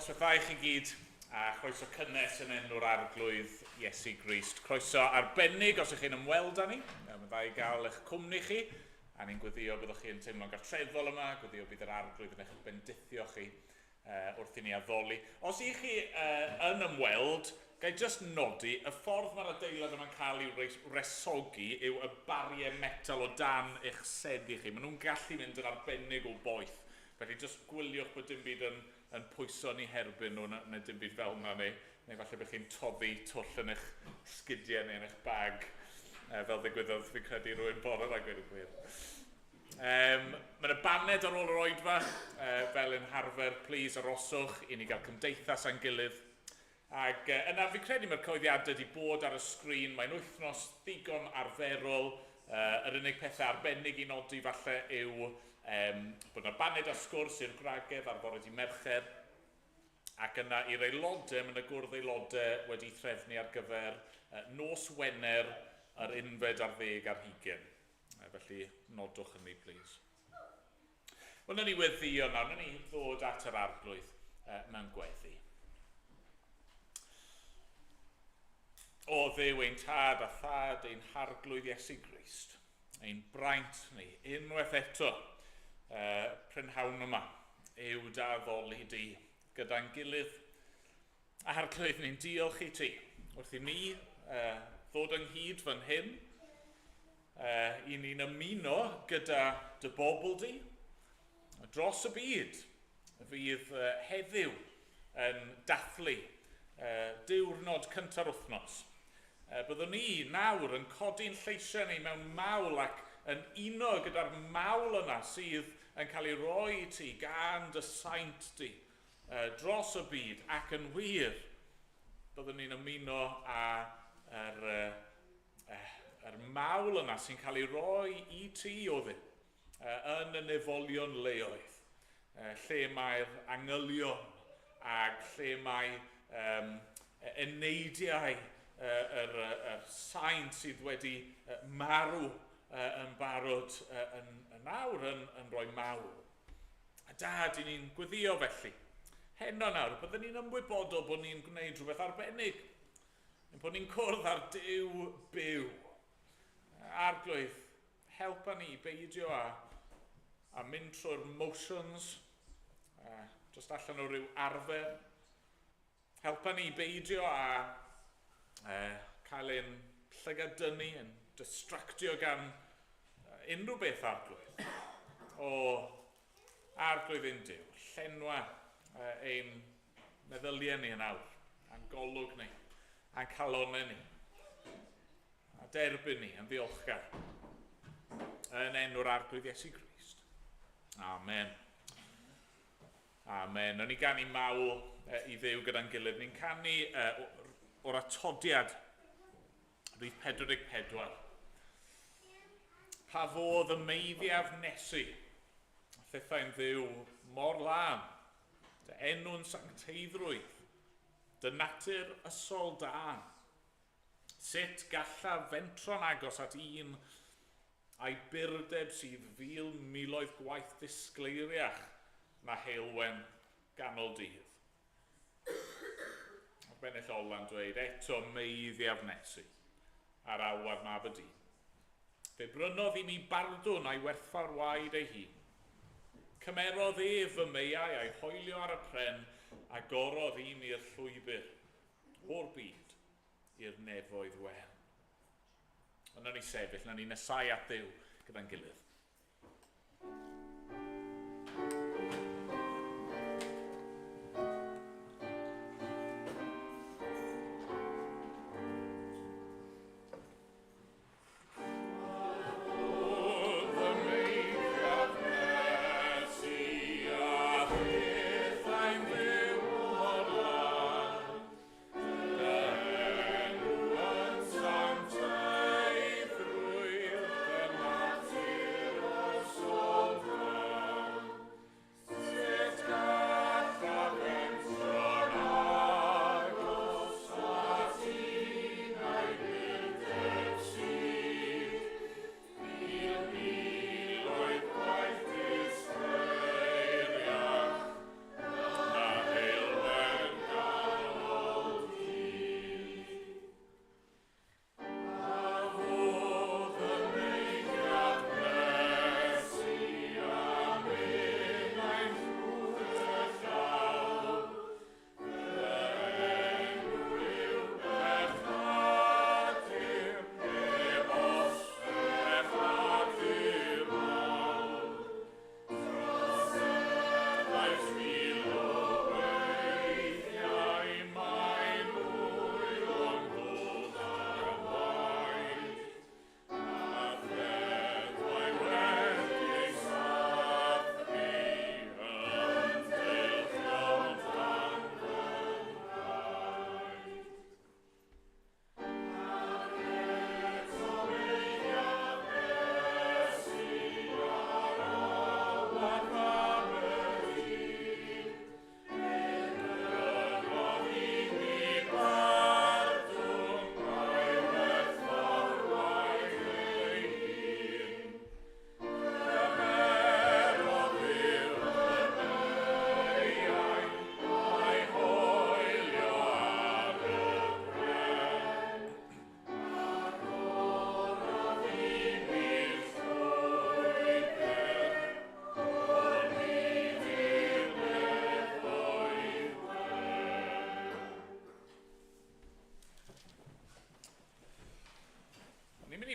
Noswaith dda i chi gyd, a chroeso cynnes yn enw'r Arglwydd Iesu Grist. Croeso arbennig os ych chi'n ymweld â ni. Mae'n dda i gael eich cwmni chi, a ni'n gweddio byddwch chi'n teimlo'n gartrefol yma, gweddio bydd yr Arglwydd yn eich bendithio chi wrth i ni addoli. Os ych chi yn ymweld, ga i jyst nodi, y ffordd mae'r adeilad yma'n cael ei wresogi yw y bariau metal o dan eich seddi chi. Maen nhw'n gallu mynd yn arbennig o boeth. Felly jyst gwyliwch bod dim byd yn yn pwyso yn eu herbyn nhw neu dim byd fel 'na, neu neu falle bod chi'n toddi twll yn eich sgidiau neu yn eich bag, fel ddigwyddodd fi'n credu i rywun bore 'ma, gweud y gwir. Um, mae yna baned ar ôl yr oedfa, fel yn harfer, please aroswch i ni gael cymdeithas â'n gilydd. Ac yna fi'n credu mae'r cyhoeddiadau wedi bod ar y sgrin, mae'n wythnos ddigon arferol. Yr unig pethau arbennig i nodi falle yw um, bod yna baned a sgwrs i'r gwragedd ar fore di Mercher, ac yna i'r aelodau, mae yna gwrdd aelodau wedi threfnu ar gyfer nos Wener yr unfed ar ddeg ar hugain. Felly, nodwch hynny, plîs. Wel, nawn ni weddïo nawr, nawn ni ddod at yr Arglwydd mewn gweddi. O Dduw ein tad a thad ein harglwydd Iesu Grist, ein braint ni, unwaith eto, prynhawn yma, yw dy addoli di gyda'n gilydd. Arglwydd, ni'n diolch i ti wrth i ni ddod ynghyd fan hyn, i ni'n ymuno gyda dy bobl di dros y byd fydd heddiw yn dathlu diwrnod cynta'r wythnos. Byddwn ni nawr yn codi'n lleisiau ni mewn mawl ac yn uno gyda'r mawl yna sydd yn cael ei roi i ti gan dy saint di dros y byd, ac yn wir, byddwn ni'n ymuno â yr, yr mawl yna sy'n cael ei roi i ti o Dduw yn y nefolion leoedd, lle mae'r angylion ac lle mae um, eneidiau yr, yr saint sydd wedi marw yn barod yn, yn awr yn, yn rhoi mawl. A Dad, i ni'n gweddio felly. Heno nawr, byddwn ni'n ymwybodol bod ni'n gwneud rhywbeth arbennig. Ein bod ni'n cwrdd â'r Duw byw. Arglwydd, helpa ni beidio â, a mynd trwy'r motions, just allan o ryw arfer. Helpa ni beidio â cael ein llygad dynnu, ein distractio gan unrhyw beth Arglwydd. O, Arglwydd ein Duw, llenwa ein meddyliau ni yn awr, a'n golwg ni, a'n calonau ni, a derbyn ni yn ddiolchgar. Yn enw'r Arglwydd Iesu Grist. Amen. Amen. Nawn ni ganu mawl i Dduw gyda'n gilydd. Ni'n canu o'r atodiad, rhif 44. Pa fodd y meiddiaf nesu, a phethau'n Dduw mor lân, dy enw'n sancteiddrwydd, dy natur ysol dân. Sut gallaf fentro'n agos at un a'i burdeb sydd fil miloedd gwaith disgleiriach na heulwen ganol dydd? Mae'r bennill ola'n dweud, eto meiddiaf nesu ar alwad mab y dyn. Fe brynodd i mi bardwn a'i werthfawr waed ei hun. Cymerodd ef fy meiau a'i hoelio ar y pren, agorodd i mi'r llwybr o'r byd i'r nefoedd wen. Ond nawn ni sefyll, nawn ni nesau at Dduw gyda'n gilydd.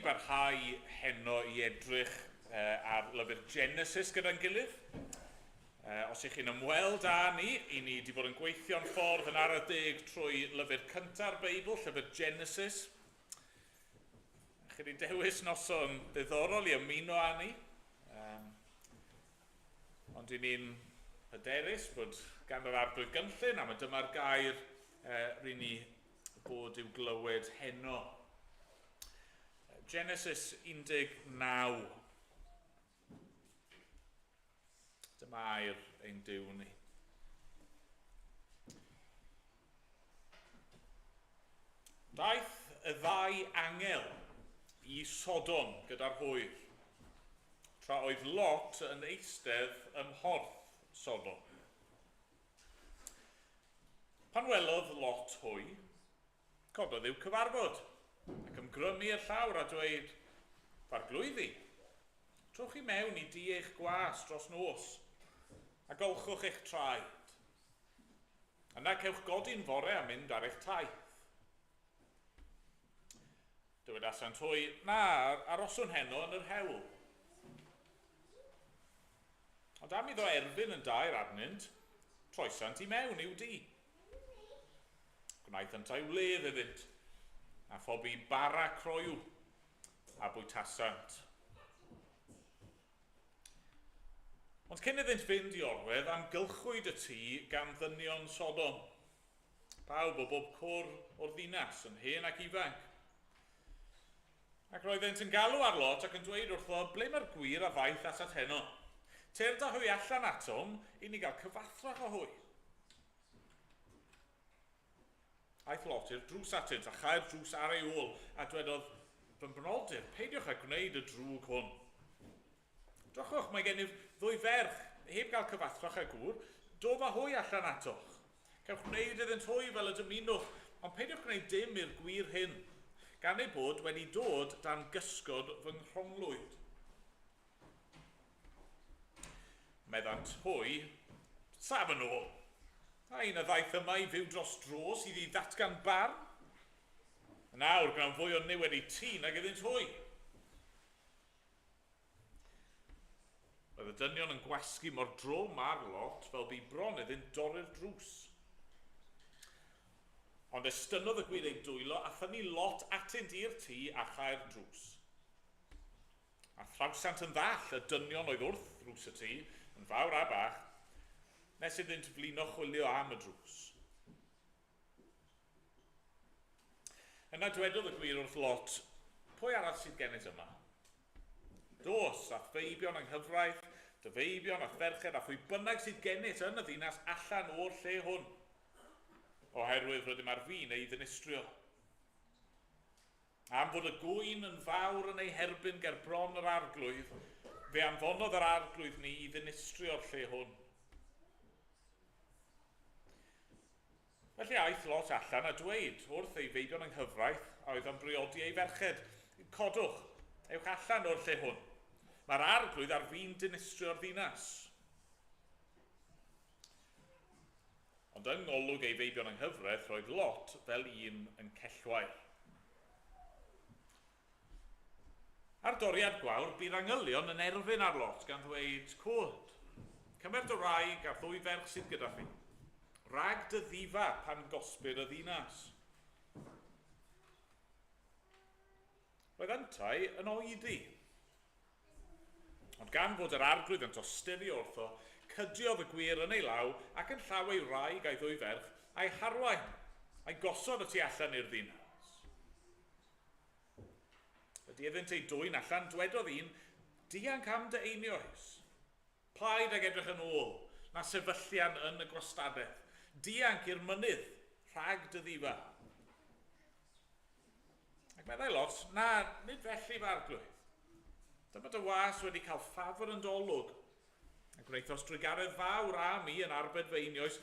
Ni'n mynd i barhau heno i edrych ar lyfr Genesis gyda'n gilydd. Os ych chi'n ymweld â ni, i ni wedi bod yn gweithio'n ffordd yn araf deg trwy lyfr cynta'r Beibl, llyfr Genesis. Chi wedi dewis noson ddiddorol i ymuno â ni. Ond i ni'n hyderus bod gan yr Arglwydd gynllun, a dyma'r gair ry'n ni bod i'w glywed heno. Genesis 19. Dyma air ein Duw ni. Daeth y ddau angel i Sodom gyda'r hwyr, tra oedd Lot yn eistedd ym mhorth Sodom. Pan welodd Lot hwy, cododd i'w cyfarfod, ac ymgrymu i'r llawr a dweud, F'arglwyddi, trowch i mewn i dŷ eich gwas dros nos, a golchwch eich traed. Yna cewch godi'n fore a mynd ar eich taith. Dywedasant hwy, Na, aroswn heno yn yr hewl. Ond am iddo erfyn yn daer arnynt, troesant i mewn i'w dŷ. Gwnaeth yntau wledd iddynt, a phobi bara croyw, a bwytasant. Ond cyn iddynt fynd i orwedd, amgylchwyd y tŷ gan ddynion Sodom. Pawb o bob cwr o'r ddinas, yn hen ac ifanc. Ac roeddent yn galw ar Lot ac yn dweud wrtho, ble mae'r gwir a ddaeth atat heno? Tyrd â hwy allan atom, i ni gael cyfathrach o hwy. Aeth Lot i'r drws atynt, a chau'r drws ar ei ôl, a dwedodd, fy mrodyr, peidiwch â gwneud y drwg hwn. Drychwch, mae gennyf ddwy ferch, heb gael cyfathrach â gŵr, dof â hwy allan atoch. Cewch wneud iddynt hwy fel y dymunwch, ond peidiwch gwneud dim i'r gwir hyn, gan eu bod wedi dod dan gysgod fy nghronglwyd. Meddant hwy, saf yn ôl. A un a ddaeth yma i fyw dros dro sydd i ddatgan barn? Yn awr, gwnawn fwy o niwed i ti nag iddynt hwy. Roedd y dynion yn gwasgu mor drwm ar Lot fel bu bron iddynt dorri'r drws. Ond estynnodd y gwir ei dwylo a thynnu Lot atynt i'r tŷ a chau'r drws. A thrawsant yn ddall y dynion oedd wrth ddrws y tŷ, yn fawr a bach, nes iddynt flino chwilio am y drws. Yna dwedodd y gwir wrth Lot, pwy arall sydd gennyt yma? Dos, a'th feibion yng nghyfraith, dy feibion a'th ferched a phwy bynnag sydd gennyt yn y ddinas allan o'r lle hwn, oherwydd rydym ar fin ei ddinistrio. Am fod y gŵyn yn fawr yn ei herbyn ger bron yr Arglwydd, fe anfonodd yr Arglwydd ni i ddinistrio'r lle hwn. Felly aeth Lot allan a dweud wrth ei feibion yng nghyfraith a oedd am briodi ei ferched, Codwch, ewch allan o'r lle hwn. Mae'r Arglwydd ar fin dinistrio'r ddinas. Ond yng ngolwg ei feibion yng nghyfraith, roedd Lot fel un yn cellwair. Ar doriad gwawr, bu'r angylion yn erfyn ar Lot gan ddweud, Cod, cymer dy wraig a'r ddwy ferch sydd gyda thi, rhag dy ddifa pan gosbir y ddinas. Roedd yntau yn oedi. Ond gan fod yr Arglwydd yn tosturi wrtho, cydiodd y gwir yn ei law ac yn llaw ei wraig a'i ddwy ferch, a'i harwain, a'i gosod y tu allan i'r ddinas. Wedi iddynt ei dwyn allan, dwedodd un, dianc am dy einioes. Paid ag edrych yn ôl, na sefyllian yn y gwastadedd. Dianc i'r mynydd, rhag dy ddifa. Ac meddai Lot, na, nid felly fy arglwydd. Dyma dy was wedi cael ffafr yn dy olwg, a gwnaethos drugaredd fawr â mi yn arbed fy einioes,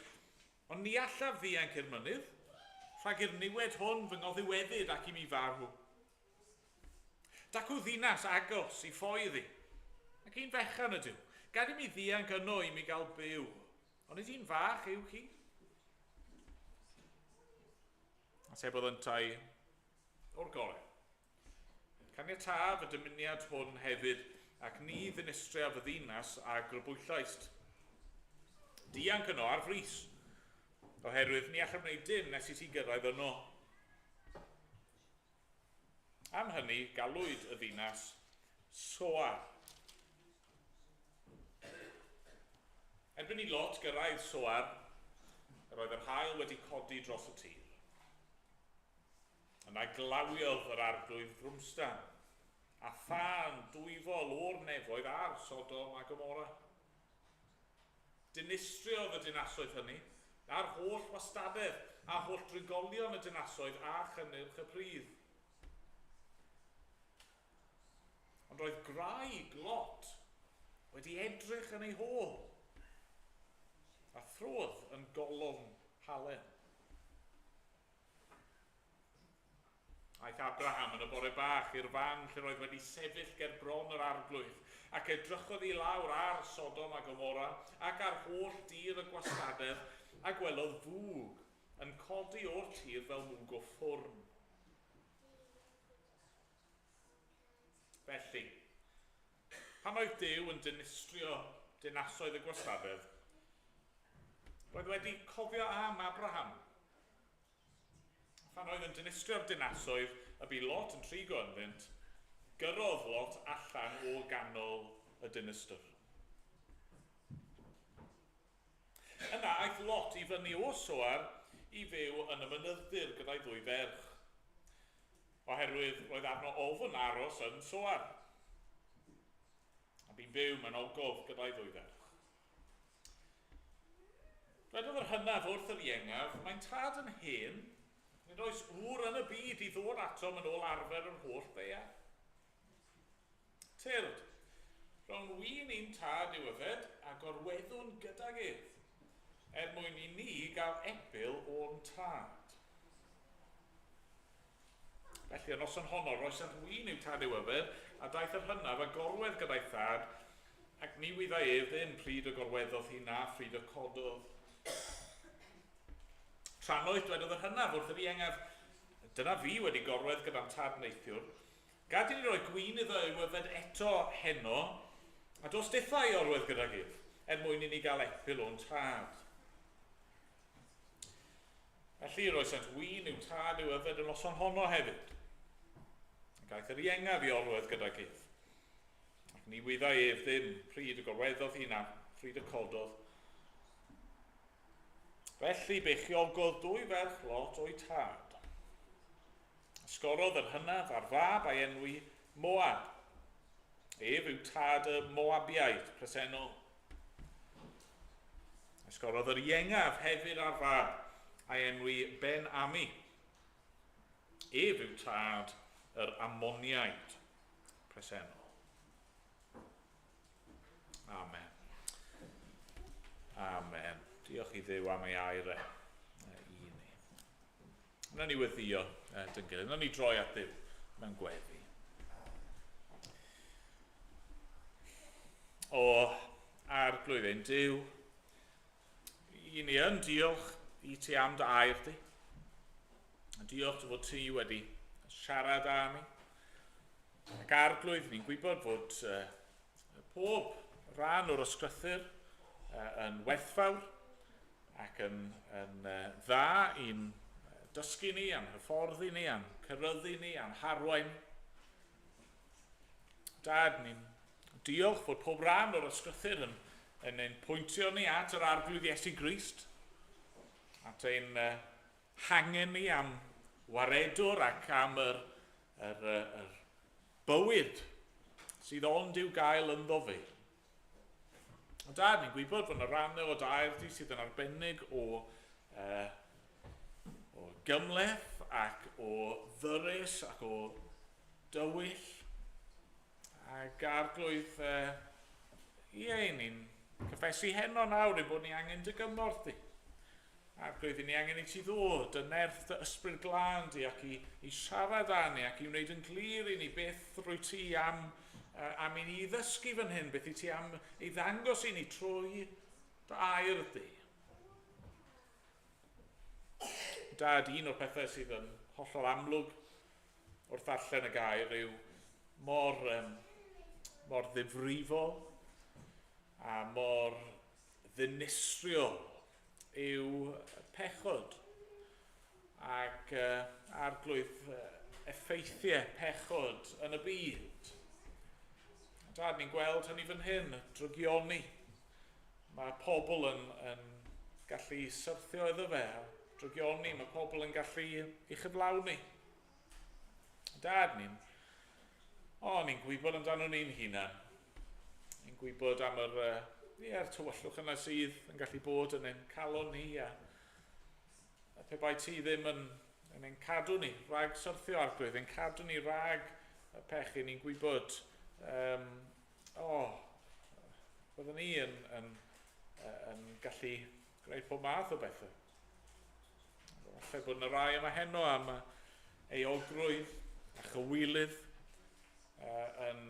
ond ni allaf ddianc i'r mynydd, rhag i'r niwed hwn fy ngoddiweddyd ac i mi farw. Dacw ddinas agos i ffoi iddi, ac un fechan ydyw, gad i mi ddianc yno i mi gael byw, ond nid un fach yw hi. Atebodd yntau, o'r gorau. Caniatâf y dymuniad hwn hefyd, ac ni ddinistriaf y ddinas a grybwyllaist. Dianc yno ar frys, oherwydd ni allaf wneud dim nes i ti gyrraedd yno. Am hynny, galwyd y ddinas Soar. Erbyn i Lot gyrraedd Soar, yr oedd yr haul wedi codi dros y tir. Yna glawiodd yr arglwydd frwmstan, a thân dwyfol o'r nefoedd ar Sodom a Gomorra. Dinistriodd y dinasoedd hynny, a'r holl wastadedd, a holl drigolion y dinasoedd a chynnyrch y pridd. Ond roedd gwraig Lot wedi edrych yn ei hôl, a throdd yn golofn halen. Aeth Abraham yn y bore bach i'r fan lle roedd wedi sefyll ger bron yr arglwydd, ac edrychodd i lawr ar Sodom a Gomorra, ac ar holl dir y gwastadedd, a gwelodd fwg yn codi o'r tir fel mwg o ffwrn. Felly, pan oedd Duw yn dinistrio dinasoedd y gwastadedd, roedd wedi cofio am Abraham. Pan oedd yn dinistrio'r dinasoedd y bu Lot yn trigo ynddynt, gyrrodd Lot allan o ganol y dinistr. Yna aeth Lot i fyny o Soar i fyw yn y mynydd-dir gyda'i ddwy ferch, oherwydd roedd arno ofn aros yn Soar. A bu'n byw mewn ogof gyda'i ddwy ferch. Dwedodd yr hynaf wrth yr iengaf, Mae'n tad yn hen, nid oes ŵr yn y byd i ddod atom yn ôl arfer yr holl ddaear. Tyrd, rhown win i'n tad i'w yfed, a gorweddwn gydag ef, er mwyn i ni gael epil o'n tad. Felly, y noson honno, roesant win i'w tad i'w yfed, a daeth yr hynaf a gorwedd gyda'i thad, ac ni wyddai ef ddim pryd y gorweddodd hi na phryd y cododd. Trannoeth dwedodd yr hynaf wrth yr iengaf, Dyna fi wedi gorwedd gyda'm tad neithiwr. Gad i ni roi gwin iddo i'w yfed eto heno, a dos dithau i orwedd gydag ef, er mwyn i ni gael epil o'n tad. Felly, roesant win i'w tad i'w yfed y noson honno hefyd. Ac aeth yr iengaf i orwedd gydag ef. Ac ni wyddai ef ddim pryd y gorweddodd hi na phryd y cododd. Felly beichiogodd dwy ferch Lot o'i tad. Ysgorodd yr hynaf ar fab a'i enwi Moab. Ef yw tad y Moabiaid presennol. Esgorodd yr iengaf hefyd ar fab, a'i enwi Ben Ami. Ef yw tad yr Ammoniaid presennol. Amen. Amen. Diolch i Dduw am ei air e i ni. Wna ni weddio dyn gilydd. Wna ni droi at Dduw mewn gweddi. O Arglwydd ein Duw, i ni yn diolch i ti am dy air di. Diolch dy fod ti wedi siarad â ni. Ac Arglwydd, ni'n gwybod fod pob rhan o'r ysgrythyr yn werthfawr ac yn, yn dda i'n dysgu ni, a'n hyfforddi ni, a'n cyryddu ni, a'n harwain. Dad, ni'n diolch fod pob rhan o'r ysgrythyr yn, yn ein pwyntio ni at yr Arglwydd Iesu Grist, at ein hangen ni am waredwr ac am yr, yr, yr, yr bywyd sydd ond i'w gael ynddo fe. Ond dad, ni'n gwybod fod yna rannau o dair di sydd yn arbennig o, uh, o gymleth ac o ddyrus ac o dywyll. Ac arglwydd, uh, ie, ni'n cyffesu heno nawr ein bod ni angen dy gymorth di. Arglwydd, i ni angen i ti ddod, dy nerth, dy ysbryd glân di, ac i, i siarad â ni, ac i wneud yn glir i ni beth rwy ti am, uh, am i ni ddysgu fan hyn, beth i ti am ei ddangos i ni trwy dy air di. Dad, un o'r pethau sydd yn hollol amlwg wrth ddarllen y gair yw Mor ddifrifol a mor ddinistriol yw pechod ac Arglwydd, effeithiau pechod yn y byd. Dad, ni'n gweld hynny fan hyn, drygioni. Mae pobl yn gallu syrthio iddo fe, a drygioni, mae pobl yn gallu ei chyflawni. Dad, ni'n gwybod amdano ni'n hunan. Ni'n gwybod am yr tywyllwch yna sydd yn gallu bod yn ein calon ni, a pe bai ti ddim yn ein cadw ni rhag syrthio, Arglwydd, yn cadw ni rhag y pechu, ni'n gwybod, byddwn ni yn gallu gwneud pob math o bethau. Falle bod yna rai yma heno am euogrwydd a chywilydd yn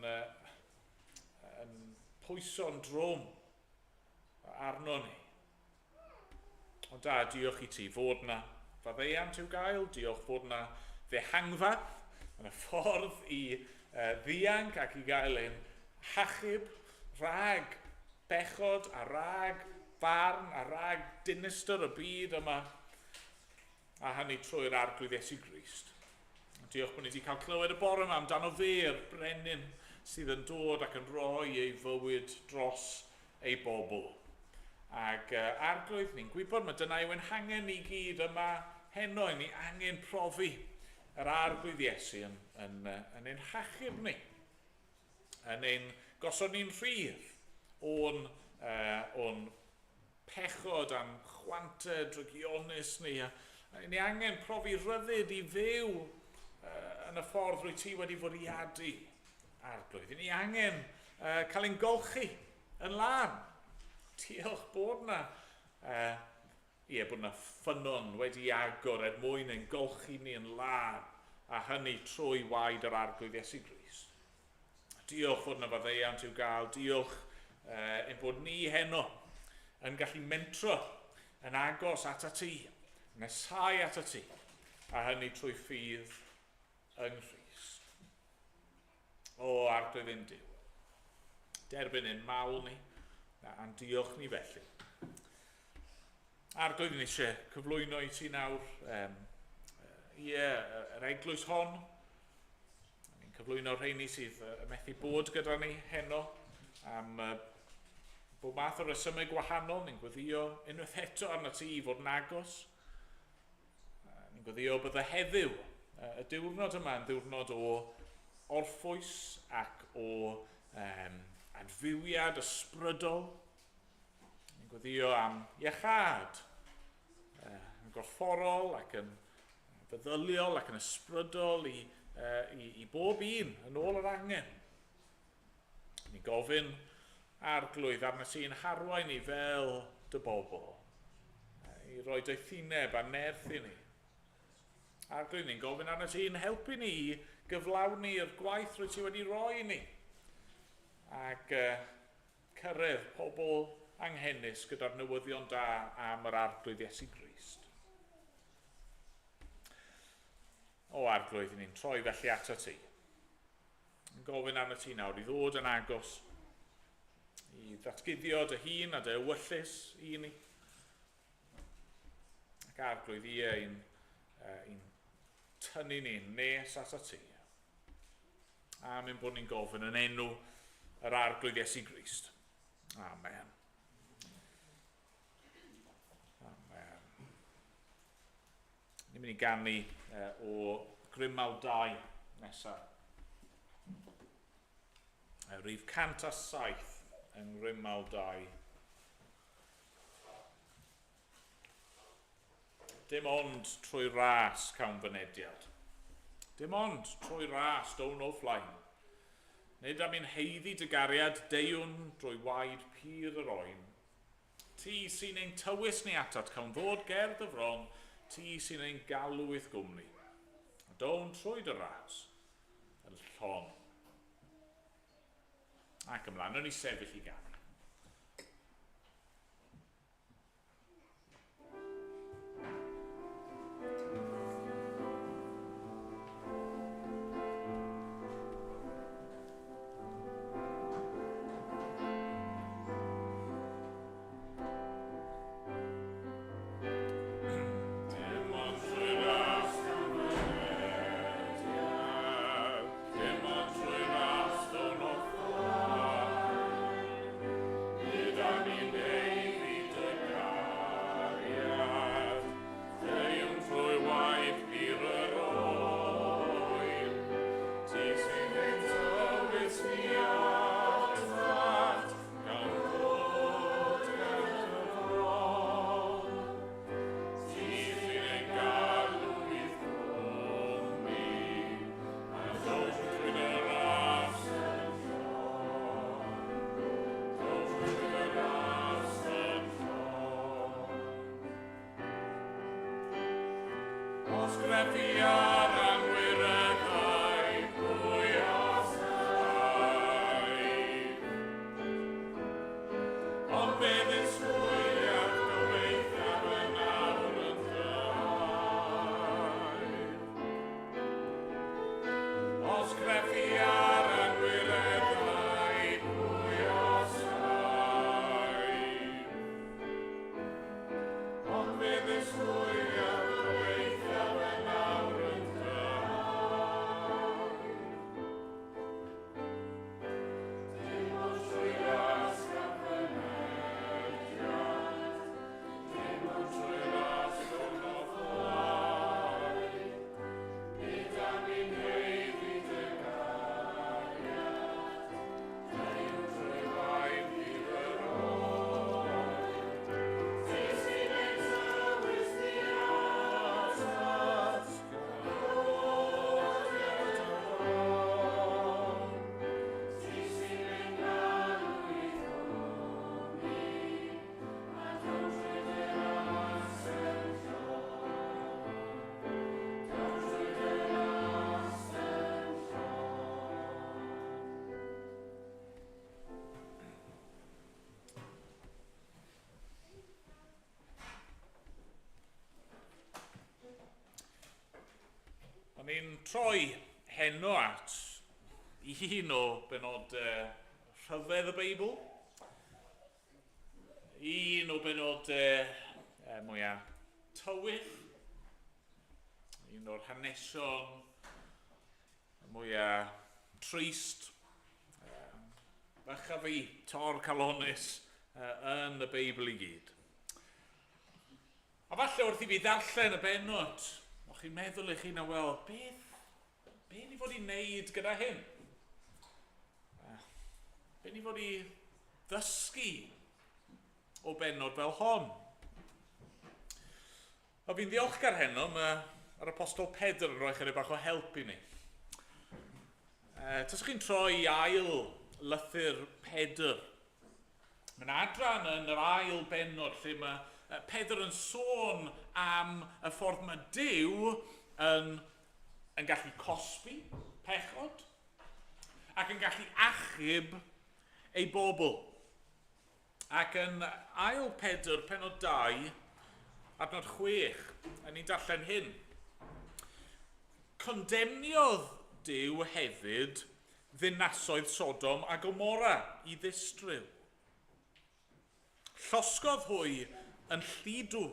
pwyso'n drwm arno ni. Ond da, diolch i ti fod na faddeuant i'w gael, diolch fod na ddehangfa yn y ffordd i ddianc ac i gael ein hachub rhag bechod a rhag barn a rhag dinistr y byd yma, a hynny trwy'r Arglwydd Iesu Grist. Diolch bod ni wedi cael clywed y bore yma amdano fe'r brenin sydd yn dod ac yn rhoi ei fywyd dros ei bobl. Ac Arglwydd, ni'n gwybod mae dyna yw ein hangen ni gyd yma heno, ni angen profi yr Arglwydd Iesu yn ein hachub ni, yn ein gosod ni'n rhydd o'n pechod a'n chwantau drygionus ni. A ni angen profi rhyddid i fyw yn y ffordd rwy ti wedi fwriadu, Arglwydd. Ni angen cael ein golchi yn lân. Diolch bod na, bod na ffynnon wedi agor er mwyn ein golchi ni yn lân, a hynny trwy waed yr Arglwydd Iesu Grist. Diolch fod na faddeuant i'w gael, diolch ein bod ni heno yn gallu mentro yn agos atat ti, nesau atat ti, a hynny trwy ffydd yng Nghrist. O, Arglwydd ein Duw, derbyn ein mawl ni, a'n diolch ni felly. Arglwydd, ni eisiau cyflwyno i ti nawr, yr eglwys hon. Ni'n cyflwyno'r rheini sydd yn methu bod gyda ni heno am bob math o resymau gwahanol. Ni'n gweddio unwaith eto arno ti i fod yn agos. Ni'n gweddio bydde heddiw, y diwrnod yma yn ddiwrnod o orffwys ac o adfywiad ysbrydol. Ni'n gweddio am iachâd yn gorfforol ac yn feddyliol ac yn ysbrydol i bob un yn ôl yr angen. Ni'n gofyn, Arglwydd, arno ti'n harwain ni fel dy bobl, i roi doethineb a nerth i ni. Arglwydd, ni'n gofyn arno ti'n helpu ni i gyflawni'r gwaith rwy ti wedi roi i ni, ac cyrraedd pobl anghenus gyda'r newyddion da am yr Arglwydd Iesu Grist. O Arglwydd, ni'n troi felly ato ti. Yn gofyn arno ti nawr i ddod yn agos, i ddatguddio dy hun a dy ewyllys i ni. Ac Arglwydd, ie, i'n tynnu ni'n nes ato ti. A mynd bod ni'n gofyn yn enw yr Arglwydd Iesu Grist. Amen. Amen. Ni'n mynd i ganu o Grimawd 2 nesaf. Rhif 107 yng Nghrimawd 2. Dim ond trwy ras cawn fynediad. Dim ond trwy ras down o flaen. Nid am ein heiddi dy gariad deuwn drwy waed pur yr oen. Ti sy'n ein tywys ni atat, cawn ddod ger dy fron, ti sy'n ein galw i'th gwmni. A down trwy dy ras yn llon. Ac ymlaen, o'n i sefyll i ganu. Os greffiar anwireddau pwy a saif? Ond fe ddisgwyliaf gobeithiaf yn awr yn dy air. Os greffiar anwireddau pwy a saif? Ond fe ddisgwyliaf gobeithiaf yn awr yn dy air. Dim ond trwy ras gaf fynediad, dim ond trwy ras gawn foddhau. Nid am i'n haeddu dy gariad, Deuwn trwy waed hir yr oen. Ti sy'n ein tywys ni atat, Lord ger dy fron. Ti sy'n ein galw i ddwni, a down trwy dy ras yn llon. Down trwy dy ras yn llon. O'n i'n troi heno at un o benodau rhyfedd y Beibl, un o benodau mwyaf tywyll, un o'r hanesion mwyaf trist, facha fi, tor calonus yn y Beibl i gyd. A falle wrth i fi ddarllen y bennod, o'ch chi'n meddwl eich hun, wel, beth, be ni fod i wneud gyda hyn? Be ni fod i ddysgu o bennod fel hon? A fi'n ddiolchgar heno, mae yr Apostol Pedr yn rhoi chydig bach o help i ni. E, Taswch chi'n troi i ail lythyr Pedr. Mae'n adran yn yr ail bennod lle mae Pedr yn sôn am y ffordd mae Duw yn, yn gallu cosbi pechod ac yn gallu achub ei bobl. Ac yn ail Pedr, penod 2, adnod 6, a ni'n darllen hyn. Condemniodd Duw hefyd ddinasoedd Sodom a Gomorra i ddistryw. Llosgodd hwy yn lludw,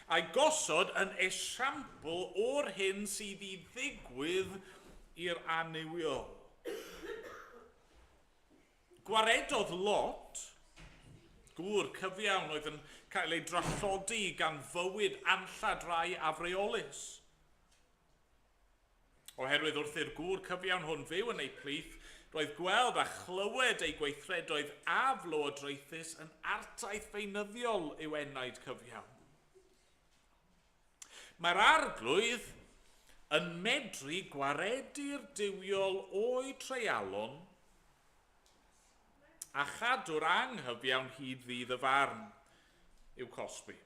a'i gosod yn esiampl o'r hyn sydd i ddigwydd i'r annuwiol. Gwaredodd Lot, gŵr cyfiawn oedd yn cael ei drallodi gan fywyd anllad rai afreolus. Oherwydd wrth i'r gŵr cyfiawn hwn fyw yn eu plith, roedd gweld a chlywed eu gweithredoedd aflywodraethus yn artaith feunyddiol i'w enaid cyfiawn. Mae'r Arglwydd yn medru gwaredu'r duwiol o'u treialon a chadw'r anghyfiawn hyd ddydd y farn i'w cosbi.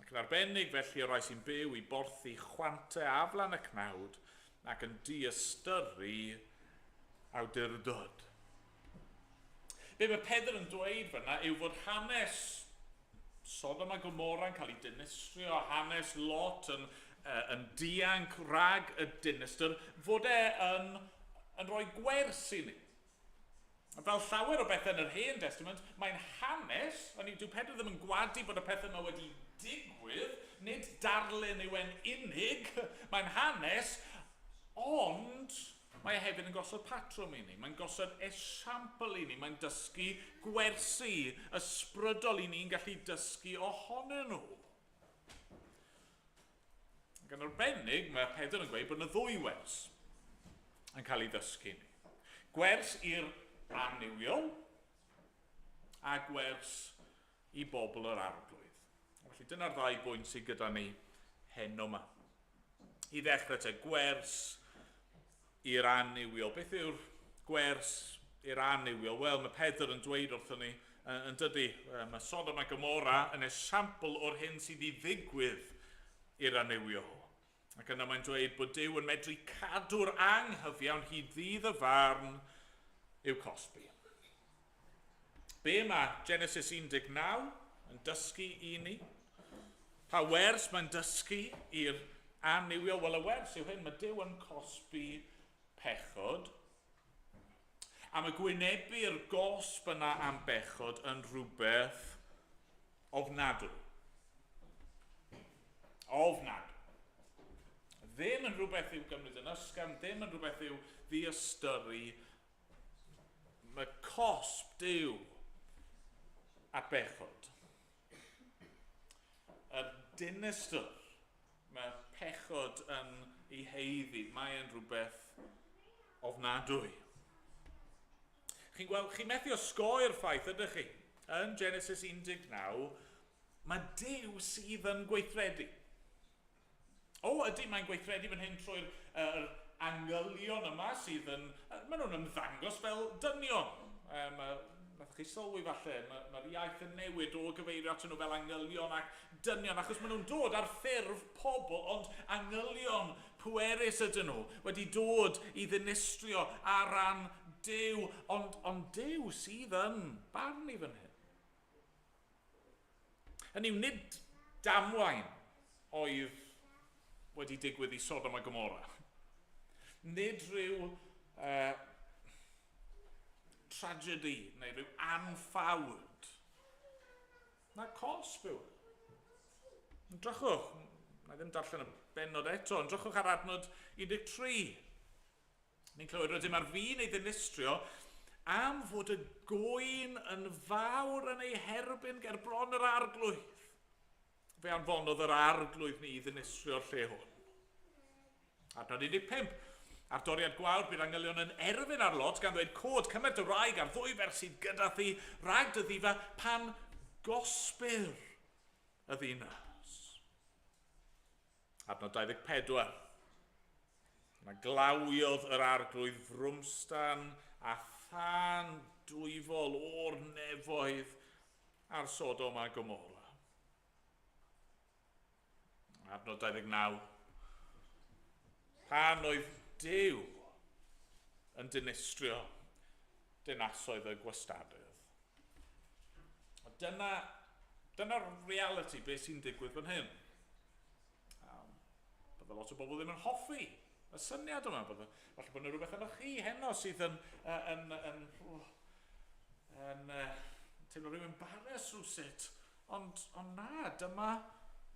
Ac yn arbennig felly y rhai sy'n byw i borthi chwante aflan y cnawd ac yn diystyru awdurdod. Be mae Pedr yn dweud fyna yw fod hanes Sodom a Gomorra yn cael ei dinistrio, hanes Lot yn, uh, yn dianc rhag y dinistr, fod e yn, yn rhoi gwers i ni. Fel llawer o bethau yn yr Hen Testament, mae'n hanes, a ni, dyw Pedr ddim yn gwadu bod y pethau yma wedi digwydd, nid darlun yw e'n unig, mae'n hanes, ond Mae e hefyd yn gosod patrwm i ni, mae'n gosod esiampl i ni, mae'n dysgu gwersi ysbrydol i ni'n gallu dysgu ohonyn nhw. Ac yn arbennig, mae Pedr yn gweud bod yna ddwy wers yn cael ei ddysgu ni. Gwers i'r annuwiol a gwers i bobl yr Arglwydd. Felly dyna'r ddau bwynt sydd gyda ni heno yma. I ddechrau te, gwers i'r annuwiol. Beth yw'r gwers i'r annuwiol? Wel, mae Pedr yn dweud wrthyn ni, yn dydy, mae Sodom a Gomorra yn esiampl o'r hyn sydd i ddigwydd i'r annuwiol. Ac yna mae'n dweud bod Duw yn medru cadw'r anghyfiawn hyd ddydd y farn i'w cosbi. Be mae Genesis 19 yn dysgu i ni? Pa wers mae'n dysgu i'r annuwiol? Wel, y wers yw hyn, mae Duw yn cosbi pechod. A mae gwynebu'r gosb yna am bechod yn rhywbeth ofnadwy. Ofnadwy. Ddim yn rhywbeth i'w gymryd yn ysgafn, ddim yn rhywbeth i'w ddiystyru. Mae cosb Duw at bechod. Y dinistr mae pechod yn ei haeddu, mae e'n rhywbeth ofnadwy. Chi'n gweld, chi'n methu osgoi'r ffaith, ydych chi? Yn Genesis 19, mae Duw sydd yn gweithredu. O, ydy, mae'n gweithredu fan hyn trwy'r angylion yma sydd yn... Maen nhw'n ymddangos fel dynion. Nath chi sylwi falle, mae'r ma iaith yn newid o gyfeirio atyn nhw fel angylion ac dynion, achos maen nhw'n dod ar ffurf pobl, ond angylion pwerus ydyn nhw, wedi dod i ddinistrio ar ran Duw, ond, ond Duw sydd yn barnu fan hyn. Hynny yw, nid damwain oedd wedi digwydd i Sodom a Gomorra. Nid rhyw tragedy neu rhyw anffawd. Na cosb yw e. Drychwch, na ddim darllen y bennod eto, ond drychwch ar adnod 13. Ni'n clywed rydym ar fin ei ddinistrio am fod y gŵyn yn fawr yn ei herbyn ger bron yr arglwydd. Fe anfonodd yr arglwydd ni i ddinistrio'r lle hwn. Adnod 15. Ar doriad gwawr bydd angylion yn erfyn ar Lot gan ddweud, Cod, cymer dy wraig a'r ddwy ferch sydd gyda thi, rhag dy ddifa, pan gosbir y ddinas. Adnod 24. Yna glawiodd yr arglwydd frwmstan a thân dwyfol o'r nefoedd ar Sodom a Gomorra. Adnod 29. Pan oedd Duw yn dinistrio dinasoedd y gwastadydd. Dyna, dyna'r reality beth sy'n digwydd fan hyn. Bydde lot o bobl ddim yn hoffi y syniad yma. Bydde, falle bod yna rhywbeth yno chi heno sydd yn, yn, yn, yn, yn teimlo rhyw embarrass rhywsut. Ond, ond na, dyma,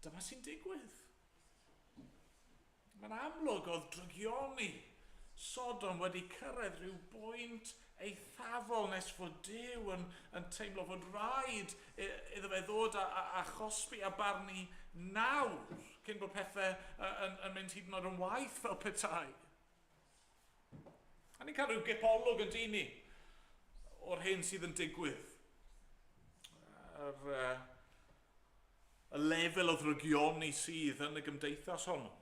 dyma sy'n digwydd. Mae'n amlwg oedd drygioni Sodom wedi cyrraedd rhyw bwynt eithafol nes fod Duw yn, yn teimlo fod rhaid iddo fe ddod a, a, a chosbi a barnu nawr cyn bod pethau yn, yn mynd hyd yn oed yn waeth fel petai. A ni'n cael rhyw gipolwg yn dyn ni o'r hyn sydd yn digwydd. Yr, y lefel o ddrygioni sydd yn y gymdeithas honno.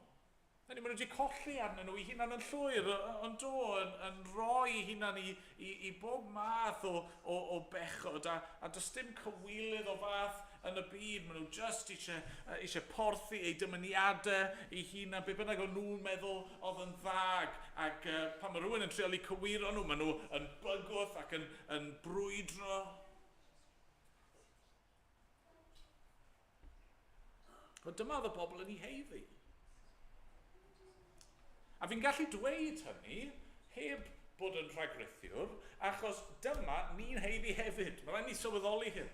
Hynny, maen nhw wedi colli arnyn nhw eu hunain yn llwyr, ond do, yn, yn rhoi eu hunain i, i, i bob math o, o, o bechod, a, a does dim cywilydd o fath yn y byd. Maen nhw just eisiau, eisiau porthi eu dymuniadau eu hunain, be bynnag o'n nhw'n meddwl oedd yn dda, ac, ac pan mae rhywun yn trial eu cywiro nhw, maen nhw yn bygwth ac yn, yn brwydro. Wel, dyma oedd y bobl yn ei heiddi. A fi'n gallu dweud hynny heb bod yn rhagrithiwr, achos dyma ni'n heiddi hefyd. Mae rhaid ni sylweddoli hyn.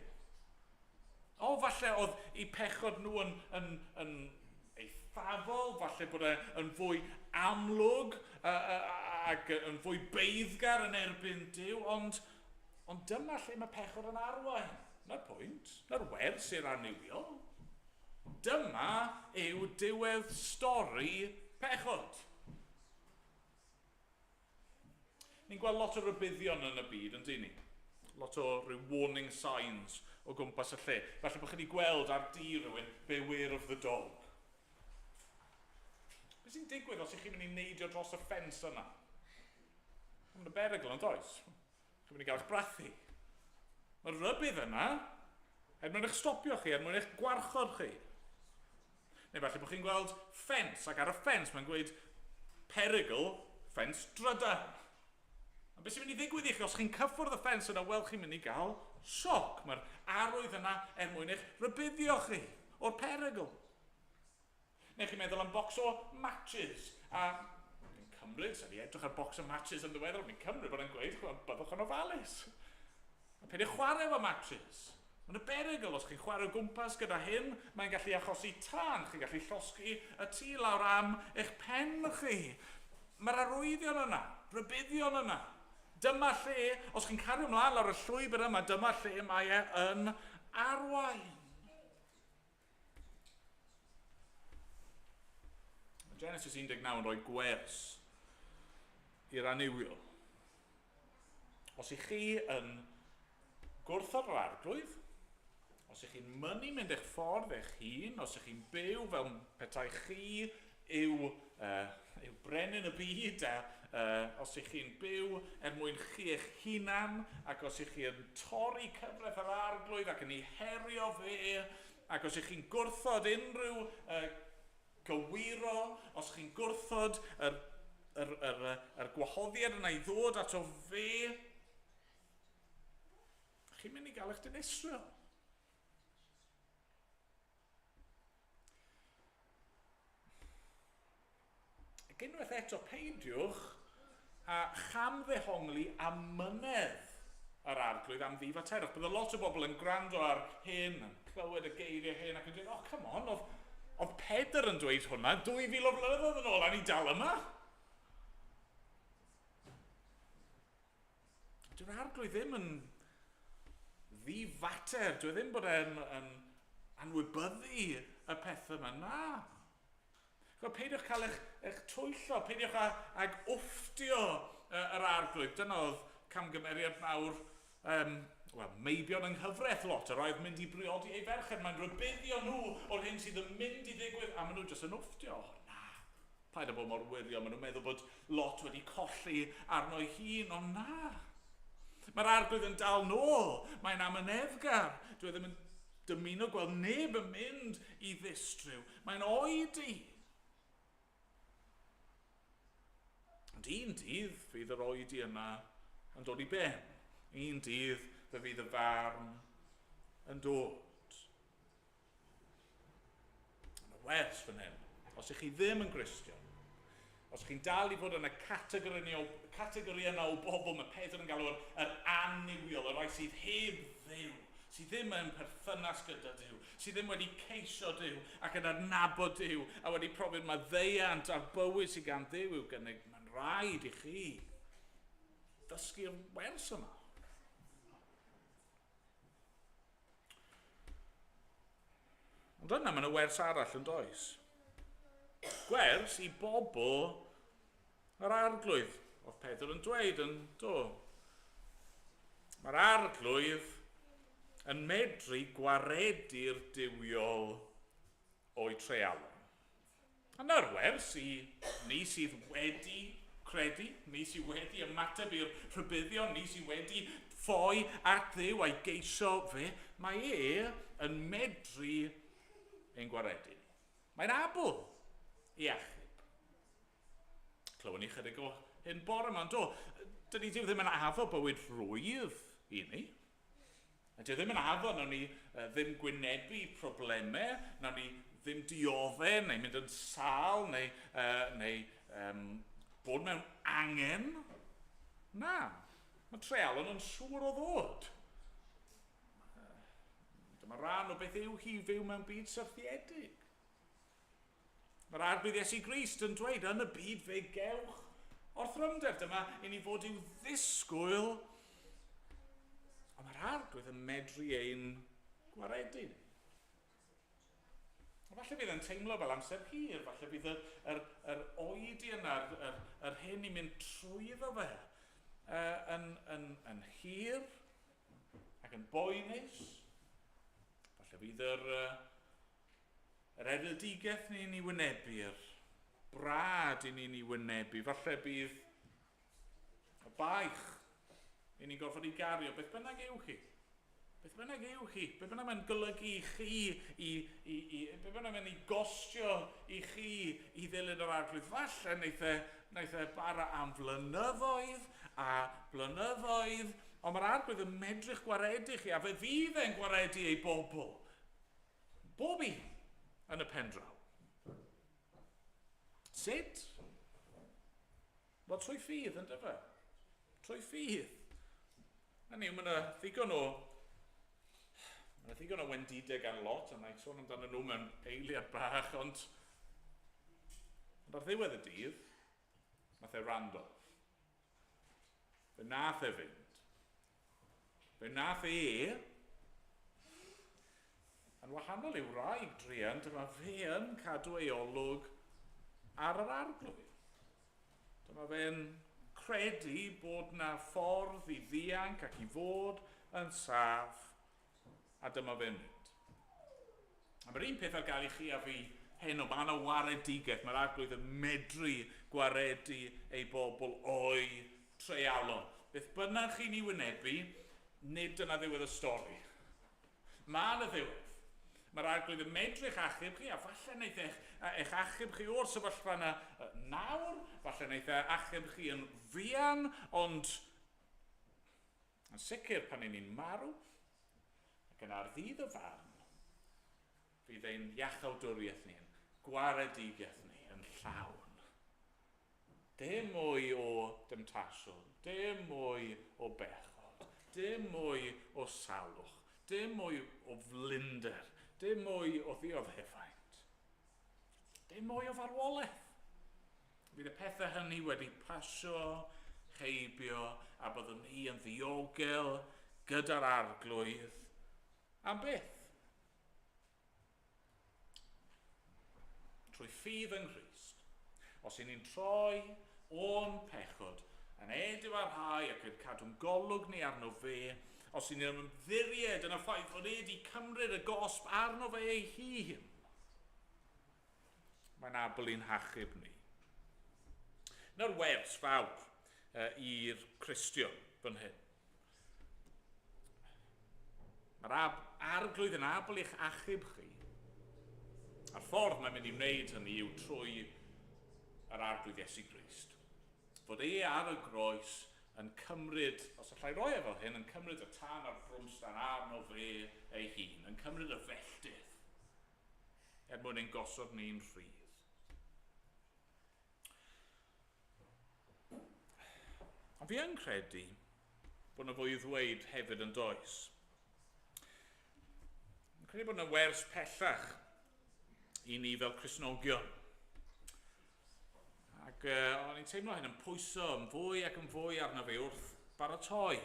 O, falle oedd eu pechod nhw yn, yn, yn eithafol, falle bod e yn fwy amlwg ac yn fwy beiddgar yn erbyn Duw, ond, ond dyma lle mae pechod yn arwain. Na'r pwynt, na'r wers i'r annuwiol. Dyma yw diwedd stori pechod. Ni'n gweld lot o rybuddion yn y byd, yn dyn ni? Lot o rhyw warning signs o gwmpas y lle. Falle bod chi wedi gweld ar dir rhywun, beware of the dog. Beth sy'n digwydd os ych chi'n mynd i neidio dros y ffens yna? Mae'n y berygl, ond oes? Chi'n mynd i gael eich brathu. Mae'r rhybudd yna er mwyn eich stopio chi, er mwyn eich gwarchod chi. Neu falle bod chi'n gweld ffens, ac ar y ffens mae'n gweud perygl ffens drydan. A beth sy'n mynd i ddigwydd i chi os chi'n cyffwrdd y ffens yna, wel chi'n mynd i gael sioc. Mae'r arwydd yna er mwyn eich rhybuddio chi o'r perygl. Neu chi'n meddwl am bocs o matches. A fi'n cymryd, sef i edrych ar bocs o matches yn ddiweddar, fi'n cymryd bod e'n gweud, byddwch yn ofalus. A peidiwch chwarae efo matches. Mae'n y berygl, os chi'n chwarae o gwmpas gyda hyn, mae'n gallu achosi tân, chi'n gallu llosgi y tŷ lawr am eich pen chi. Mae'r arwyddion yna, rhybuddion yna. Dyma lle, os chi'n cario ymlaen lawr y llwybr yma, dyma lle mae e yn arwain. Mae Genesis 19 yn rhoi gwers i'r annuwiol. Os ych chi yn gwrthod yr arglwydd, os ych chi'n mynnu mynd eich ffordd eich hun, os ych chi'n byw fel petai chi yw, yw brenin y byd, a os ych chi'n byw er mwyn chi eich hunan, ac os ych chi'n torri cyfraith yr arglwydd ac yn ei herio fe, ac os ych chi'n gwrthod unrhyw gywiro, os chi'n gwrthod yr, yr, yr, yr gwahoddiad yna i ddod ato fe, chi'n mynd i gael eich dinistrio. Ac unwaith eto, peidiwch a chamddehongli amynedd yr arglwydd am ddifaterwch. Bydde lot o bobl yn gwrando ar hyn, yn clywed y geiriau hyn ac yn dweud, oh, come on, oedd, oedd Pedr yn dweud hwnna 2000 o flynyddoedd yn ôl, a ni dal yma. Dyw'r arglwydd ddim yn ddifater, dwi e ddim bod e'n yn anwybyddu y pethau yma, na. Chwa, peidiwch cael eich, eich twyllo, peidiwch â, ag wfftio yr arglwydd. Dyna oedd camgymeriad mawr wel, meibion yng nghyfraith lot, yr oedd mynd i briodi ei ferched. Mae'n rhybuddio nhw o'r hyn sydd yn mynd i ddigwydd, a maen nhw jyst yn wfftio. O, na, paid â bod mor wirion. Maen nhw'n meddwl bod Lot wedi colli arno'i hun, ond na. Mae'r arglwydd yn dal nôl, mae'n amyneddgar. Dwi e ddim yn dymuno gweld neb yn mynd i ddistryw. Mae'n oedi. Ond un dydd fydd yr oedi yna yn dod i ben. Un dydd fe fydd y farn yn dod. Mae wers fan hyn. Os ych chi ddim yn Gristion, os ych chi'n dal i fod yn y categori, o, categori yna o bobl, mae Pedr yn galw yr, yr annuwiol, y rhai sydd heb Dduw, sydd ddim mewn perthynas gyda Duw, sydd ddim wedi ceisio Duw ac yn adnabod Duw a wedi profi'r maddeuant a'r bywyd sydd gan Dduw i'w gynnig, mae'n rhaid i chi ddysgu'r wers yma. Ond yna mae yna wers arall yn does. Gwers i bobl yr arglwydd, oedd Pedr yn dweud yn do. Mae'r arglwydd yn medru gwaredu'r duwiol o'u treialon. A 'na'r wers i ni sydd wedi credu, ni sydd wedi ymateb i'r rhybuddion, ni sydd wedi ffoi at Dduw a'i geisio fe, mae e yn medru ein gwaredu ni. Mae'n abl i achub. Clywon ni chydig o hyn bore yma, do. Dydy Duw ddim yn addo bywyd rhwydd i ni. A dyw e ddim yn addo nawn ni ddim gwynebu problemau, nawn ni ddim dioddef neu mynd yn sâl neu, neu um, bod mewn angen. Na, mae treialon yn siŵr o ddod. Dyma rhan o beth yw hi fyw mewn byd syrthiedig. Mae'r Arglwydd Iesu Grist yn dweud, yn y byd fe gewch orthrymder. Dyma i ni fod i'w ddisgwyl. Ond mae'r Arglwydd yn medru ein gwaredu ni. A falle bydd yn teimlo fel amser hir, falle bydd yr, yr, yr oedi yna, yr, yr, yr hyn i mynd trwyddo fe, yn, yn, yn hir ac yn boenus. Falle bydd yr, Yr erledigaeth ni'n ei wynebu, yr brad i ni'n ei wynebu, falle bydd y baich i ni'n gorfod ei gario, beth bynnag yw hi. Beth bynnag yw chi, beth bynnag mae'n golygu i chi, i, i, i, beth bynnag mae'n ei gostio i chi i ddilyn yr arglwydd. Falle wneith e, wneith e bara am flynyddoedd a blynyddoedd, ond mae'r arglwydd yn medru'ch gwaredu chi, a fe fydd e'n gwaredu ei bobl. Bob un yn y pen draw. Sut? Wel, trwy ffydd, yn dyfa? Trwy ffydd. Hynny yw, mae yna ddigon o... Mae yna ddigon o wendidau gan lot, a na i sôn amdano nhw mewn eiliad bach, ond... Ond ar ddiwedd y dydd, nath e wrando. Fe nath e fynd. Fe nath e, yn wahanol i'w wraig druan, dyma fe yn cadw ei olwg ar yr arglwydd. Dyma fe'n credu bod na ffordd i ddianc ac i fod yn saff, a dyma fe'n mynd. A mae'r un peth ar gael i chi a fi heno, mae yna waredigaeth, mae'r arglwydd yn medru gwaredu ei bobl o'i treialon. Beth bynnag chi'n ei wynebu, nid dyna ddiwedd y stori. Mae yna ddiwedd. Mae'r arglwydd yn medru'ch achub chi, a falle wneith eich, eich achub chi o'r sefyllfa yna nawr, falle wneith e achub chi yn fuan, ond yn sicr pan ni'n marw, ac yna ar ddydd y farn, fydd ein iachawdwriaeth ni, ein gwaredigaeth ni yn llawn. Dim mwy o demtasiwn, dim mwy o bechod, dim mwy o salwch, dim mwy o flinder, dim mwy o ddioddefaint, dim mwy o farwolaeth. Fydd y pethau hynny wedi pasio heibio a byddwn ni yn ddiogel gyda'r arglwydd am byth. Trwy ffydd yng Nghrist, os y'n ni'n troi o'n pechod, yn edifarhau ac yn cadw'n golwg ni arno fe, os y'n ni'n ymddiried yn y ffaith fod e wedi cymryd y gosb arno fe ei hun, mae'n abl i'n hachub ni. Na'r wers fawr i'r Cristion fan hyn. Mae'r ab, arglwydd yn abl i'ch achub chi. A'r ffordd mae'n mynd i wneud hynny yw trwy yr arglwydd Iesu Grist. Fod e ar y groes yn cymryd, os allai roi e fel hyn, yn cymryd y tân a'r brwmstan arno fe ei hun, yn cymryd y felltith, er mwyn ein gosod ni'n rhydd. Ond fi yn credu bod yna fwy i ddweud hefyd yn does. Yn credu bod yna wers pellach i ni fel Cristnogion. Ac o'n i'n teimlo hyn yn pwyso yn fwy ac yn fwy arno fi wrth baratoi.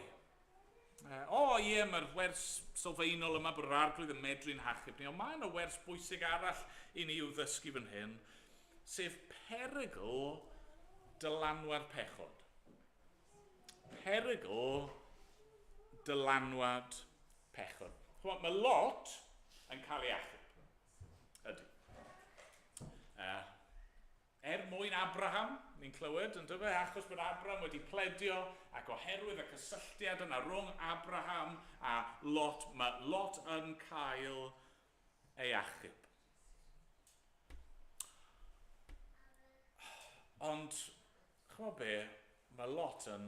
O oh, ie, mae'r wers sylfaenol yma bod yr arglwydd yn medru'n hachub ni, ond mae yna wers bwysig arall i ni i'w ddysgu fan hyn, sef perygl dylanwad pechod. Perygl dylanwad pechod. Chymod, mae lot yn cael ei achub. Ydy. Er mwyn Abraham, ni'n clywed, yn dyfe, achos bod Abraham wedi pledio ac oherwydd y cysylltiad yna rhwng Abraham a Lot, mae Lot yn cael ei achub. Ond, chymod be, mae Lot yn,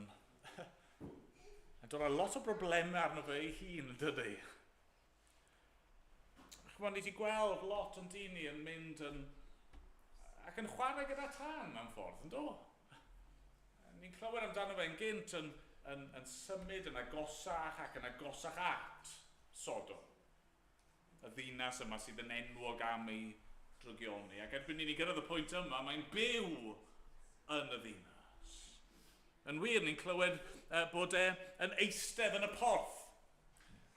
yn dod â lot o broblemau arno fe ei hun, yn dydy? Chymod, ni wedi gweld lot o'n dyn ni yn mynd yn, ac yn chwarae gyda tân mewn ffordd, yn do? Ni'n clywed amdano fe'n gynt yn, yn, yn symud yn agosach ac yn agosach at Sodom. Y ddinas yma sydd yn enwog am ei drygioni. Ac erbyn i ni gyrraedd y pwynt yma, mae'n byw yn y ddinas. Yn wir, ni'n clywed bod e yn eistedd yn y porth.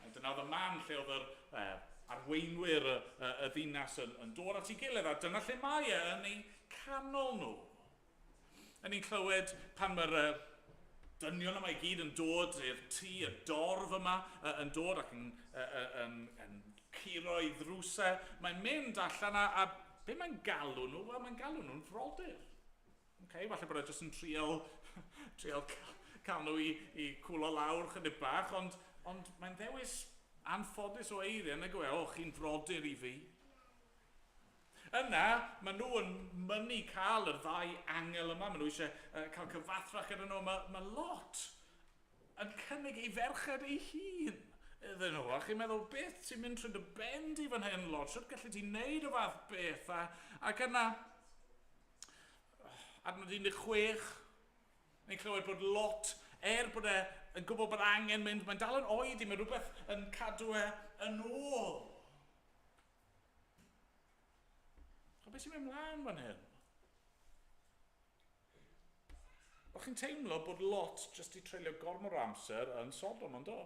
A dyna oedd y man lle oedd yr arweinwyr y, y, y ddinas yn, yn dod at ei gilydd, a dyna lle mae e yn eu canol nhw. A ni'n clywed pan mae'r dynion yma i gyd yn dod i'r tŷ, y dorf yma, yn dod ac yn, yn, yn, curo i ddrwsau. Mae'n mynd allan a, a be mae'n galw nhw? Wel, mae'n galw nhw'n frodyr. Okay, falle bod e jyst yn trial, trial cael nhw i, i cwlo lawr chydig bach, ond, ond mae'n ddewis Anffodus o eiriau, nag yw e? O, chi'n frodyr i fi. Yna, maen nhw yn mynnu cael yr ddau angel yma, maen nhw eisiau cael cyfathrach gyda nhw. Mae, mae Lot yn cynnig ei ferched ei hun iddyn nhw. A chi'n meddwl, beth sy'n mynd trwy dy ben di fan hyn, Lot? Sut gallu ti wneud y fath beth? A, ac yna, adnod 16, ni'n clywed bod Lot, er bod e yn gwybod bod angen mynd, mae'n dal yn oedi, mae rhywbeth yn cadw e yn ôl. A beth sy'n mynd mlaen fan hyn? O'ch chi'n teimlo bod Lot jyst i treulio gormod o amser yn Sodom, ond do?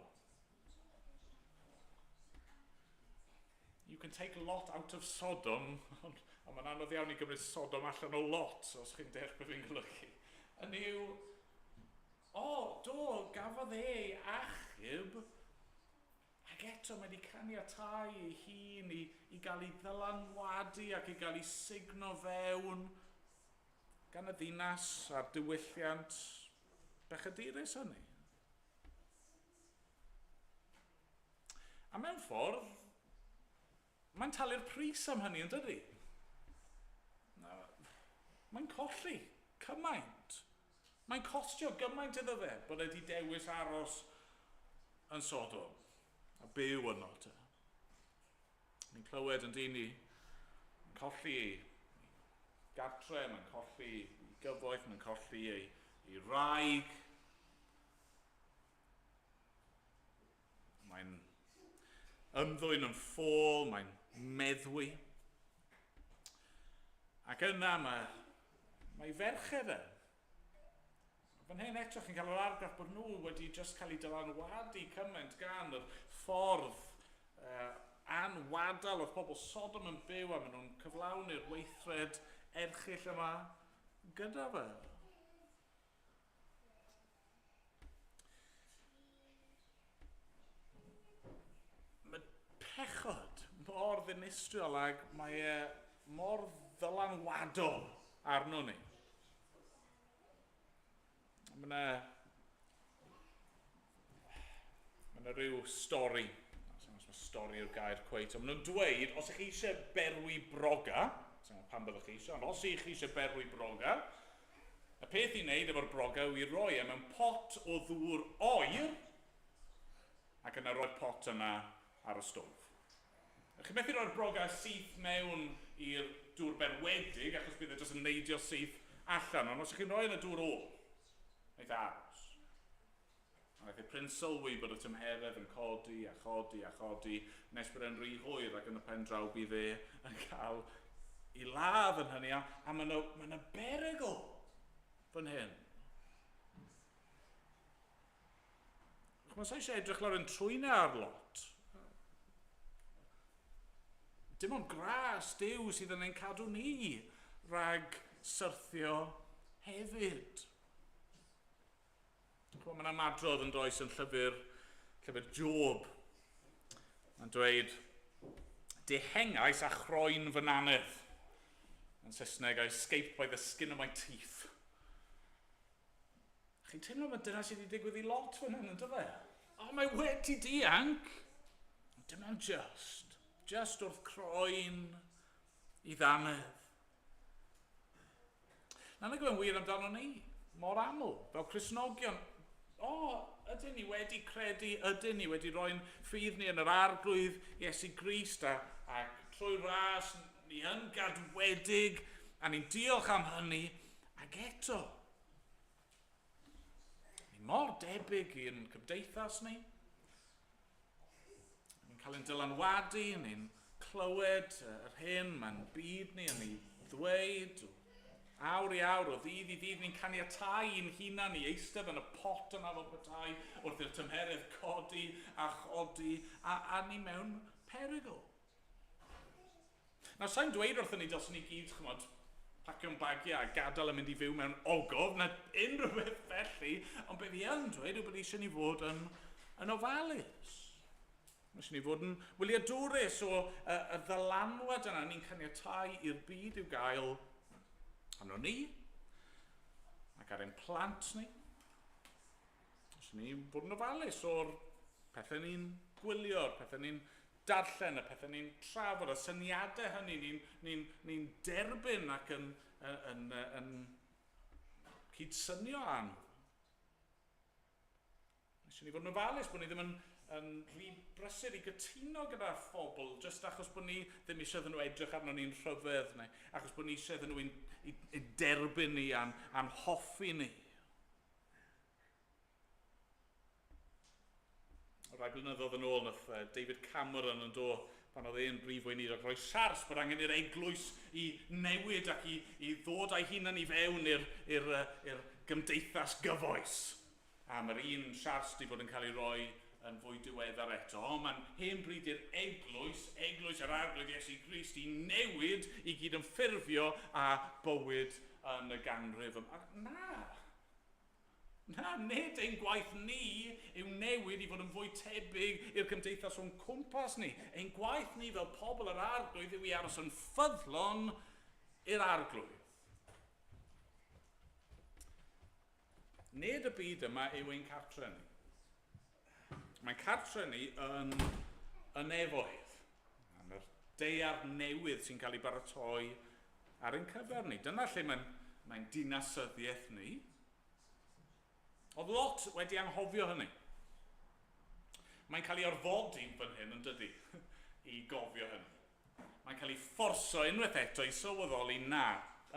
You can take Lot out of Sodom, ond mae'n anodd iawn i gymryd Sodom allan o Lot, os chi'n deall beth fi'n golygu. Yn yw, o, do, gafodd e ei achub, Ac eto mae wedi caniatáu ei hun i, i gael ei ddylanwadu ac i gael ei sugno fewn gan y ddinas a'r diwylliant bechadurus hynny. A mewn ffordd, mae'n talu'r pris am hynny, yn dydy? Mae'n colli cymaint. Mae'n costio gymaint iddo fe bod e wedi dewis aros yn Sodom a byw yno te. Ni'n clywed yn dyn ni, yn colli ei gartre, mae'n colli ei gyfoeth, mae'n colli ei, ei raig. Mae'n ymddwyn yn ffôl, mae'n meddwi. Ac yna mae, mae ferched e. Fan hyn eto chi'n cael yr argraff bod nhw wedi just cael eu dylanwadu cymaint gan yr ffordd anwadal oedd pobl Sodom yn byw a maen nhw'n cyflawni'r weithred erchyll yma gyda fe. Mae pechod mor ddinistriol ag mae e mor ddylanwadol arno ni. Mae yna mae yna rhyw stori, os mae stori yw'r gair cweit, ond maen nhw'n dweud, os ych chi eisiau berwi broga, pam byddwch chi eisiau, ond os ych chi eisiau berwi broga, Y peth i wneud efo'r broga yw i roi e mewn pot o ddŵr oer ac yna roi'r pot yna ar y stôf. Chi'n methu roi'r broga syth mewn i'r dŵr berwedig achos bydd e jyst yn neidio syth allan, ond os ych chi'n rhoi yn y dŵr oer, wneith e aros. A wnaeth e prin sylwi bod y tymheredd yn codi a chodi a chodi nes bod e'n rhy hwyr ac yn y pen draw bydd e yn cael ei ladd yn hynny a, a mae yna, mae yna berygl fan hyn. Chymod, sa eisiau edrych lawr yn trwyna ar lot. Dim ond gras Duw sydd yn ein cadw ni rhag syrthio hefyd. Chymod, mae'n ymadrodd yn does yn llyfr, llyfr Job. Mae'n dweud, dehengais a chroen fy nanedd. Yn Saesneg, I escaped by the skin of my teeth. Chi'n teimlo mae dyna sydd wedi digwydd i lot fan hyn, yn dyfe? O, mae wedi dianc. Dim ond just. Just wrth croen i ddannedd. Na, nag yw'n wir amdano ni, mor aml, fel Cristnogion. O, ydyn ni wedi credu, ydyn ni wedi rhoi'n ffydd ni yn yr arglwydd Iesu Grist a, a trwy ras ni yn gadwedig a ni'n diolch am hynny ac eto ni mor debyg i'n cymdeithas ni. Ni'n cael ein dylanwadu, ni'n clywed yr hyn mae'n byd ni yn ei ddweud, awr i awr, o ddydd i ddydd, ni'n caniatau i'n hunan i eistedd yn y pot yna fel petai wrth i'r tymheredd codi a chodi, a, a ni mewn perygl. Nawr, sa'n dweud wrthyn ni dylswn ni gyd, chymod, pacio'n bagiau a gadael yn mynd i fyw mewn ogof, na unrhyw beth felly, ond be fi yn dweud yw bod eisiau ni fod yn, yn ofalus. Mae eisiau ni fod yn wyliadwrus o y, y ddylanwad yna ni'n caniatau i'r byd i'w gael arno ni ac ar ein plant ni. Eisiau ni fod yn ofalus o'r pethau ni'n gwylio, y pethau ni'n darllen, y pethau ni'n trafod, y syniadau hynny ni'n ni, ni derbyn ac yn, yn, yn, yn cydsynio â nhw. Eisiau ni fod yn ofalus bod ni ddim yn, yn rhy brysur i gytuno gyda phobl jyst achos bod ni ddim eisiau iddyn nhw edrych arno ni'n rhyfedd neu achos bod ni eisiau iddyn nhw i, i, i derbyn ni a'n, a'n hoffi ni. Rai blynyddoedd yn ôl, nath David Cameron yn dod pan oedd e'n brif weinidog rhoi siars bod angen i'r eglwys i newid ac i, i ddod â'i hunan i fewn i'r gymdeithas gyfoes. A mae'r un siars wedi bod yn cael ei roi yn fwy diweddar eto. Ond mae'n hen bryd i'r eglwys, eglwys yr Arglwydd Iesu Grist, i newid i gyd yn ffurfio â bywyd yn y ganrif yma. Na! Na, nid ein gwaith ni yw newid i fod yn fwy tebyg i'r cymdeithas o'n cwmpas ni. Ein gwaith ni fel pobl yr Arglwydd yw i aros yn ffyddlon i'r Arglwydd. Nid y byd yma yw ein cartre ni. Mae'n cartre ni yn y nefoedd. Yn yr daear newydd sy'n cael ei baratoi ar ein cyfer ni. Dyna lle mae'n mae dinasyddiaeth ni. Oedd Lot wedi anghofio hynny. Mae'n cael ei orfodi fan hyn yn dydy i gofio hynny. Mae'n cael ei fforso unwaith eto i sylweddoli na,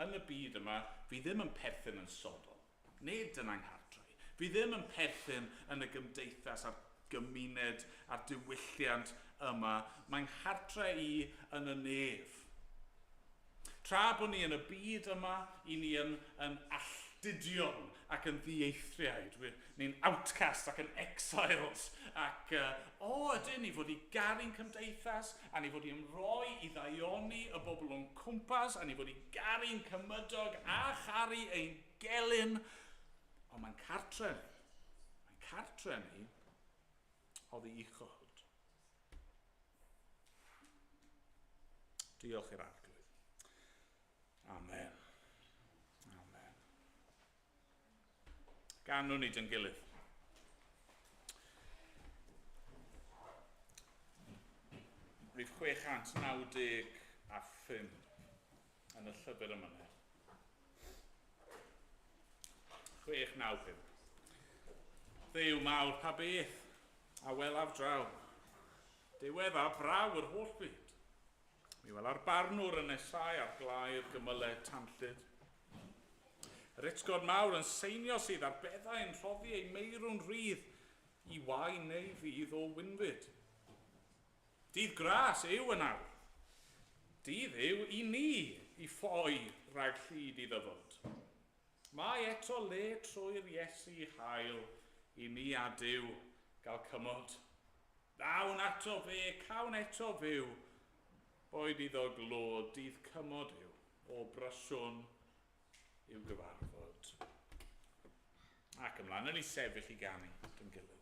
yn y byd yma, fi ddim yn perthyn yn Sodom. Nid yn anghartre. Fi ddim yn perthyn yn y gymdeithas a'r gymuned a'r diwylliant yma. Mae'n nghartre i yn y nef. Tra bod ni yn y byd yma, i ni yn, yn alltudion ac yn ddieithriaid. Ni'n outcast ac yn exiles. Ac, o, ydyn, ni fod i garu'n cymdeithas, a ni fod i ymroi i ddaioni y bobl o'n cwmpas, a ni fod i garu'n cymydog a charu ein gelyn. Ond mae'n cartre ni. Mae'n cartre ni oddi uchod. Diolch i'r Arglwydd. Amen. Amen. Ganwn ni dyn gilydd. Rhif 695 yn y llyfr yma. 695. Dduw mawr pa beth a welaf draw. Diwedd a braw yr holl byd. Mi wela'r barnwr yn nesau ar glai'r gymylau tanllyd. Yr utgorn mawr yn seinio sydd ar beddau yn rhoddi ei meirw'n rhydd i wae neu fydd o wynfyd. Dydd gras yw yn awr. Dydd yw i ni i ffoi rhag llid i ddyfod. Mae eto le trwy'r Iesu hael i ni a Duw gael cymod. Ddawn ato fe, cawn eto fyw, boed iddo glod, dydd cymod yw, o bryswn i'w gyfarfod. Ac ymlaen, yn ei sefyll i ganu dyn gilydd.